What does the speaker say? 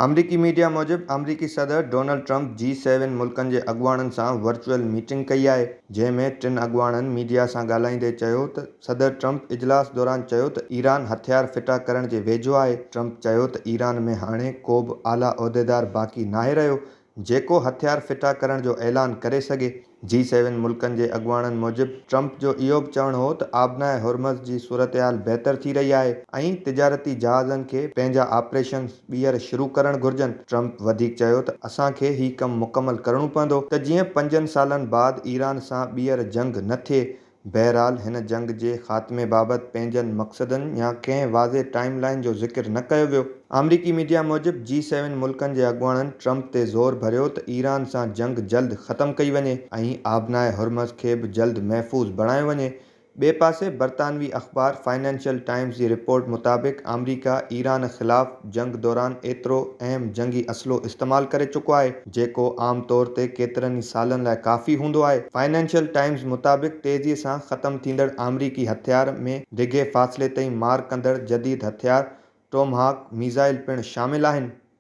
آمريڪي ميڊيا موجب آمريڪي صدر ڊونلڊ ٽرمپ جي سيون ملڪن جي اڳواڻن سان ورچوئل ميٽنگ ڪئي آهي، جنهن ۾ ٽن اڳواڻن ميڊيا سان ڳالهائيندي چيو ته صدر ٽرمپ اجلاس دوران چيو ته ايران هٿيار ڦٽا ڪرڻ جي ويجهو آهي، ٽرمپ چيو ته ايران ۾ هاڻي ڪو به اعليٰ عهديدار باقي ناهي رهيو، جيڪو هٿيار ڦٽا ڪرڻ جو اعلان ڪري سگهي. جي سيون ملڪن جي اڳواڻن موجب ٽرمپ جو اهو به چوڻ هو ته آبناء هرمز جي صورتحال بهتر ٿي رهي آهي ۽ تجارتي جهازن کي پنهنجا آپريشنز ٻيهر شروع ڪرڻ گهرجن. ٽرمپ وڌيڪ چيو ته اسان کي هي ڪم مڪمل ڪرڻو پوندو ته جيئن پنجن سالن بعد ايران سان ٻيهر جنگ نه ٿئي. بهرحال هن جنگ جي خاتمي بابت پنهنجن مقصدن يا ڪنهن واضح ٽائيم لائين جو ذڪر نه ڪيو ويو. آمريڪي ميڊيا موجب جي سيون ملڪن جي اڳواڻن ٽرمپ تي زور ڀريو ته ايران سان جنگ جلد ختم ڪئي وڃي ۽ آبناء هرمز کي به جلد محفوظ بڻايو وڃي. ٻئي پاسي برطانوي اخبار فنانشل ٽائمز جي رپورٽ مطابق آمريڪا ايران خلاف جنگ دوران ايترو اهم جنگي اسلحو استعمال ڪري چڪو آهي جيڪو عام طور تي ڪيترن ئي سالن لاء ڪافي هوندو آهي. فنانشل ٽائمز مطابق تيزي سان ختم ٿيندڙ آمريڪي هٿيار ۾ ڊگهي فاصلي تائين مار ڪندڙ جديد هٿيار ٽومهاڪ ميزائل پڻ شامل آهن.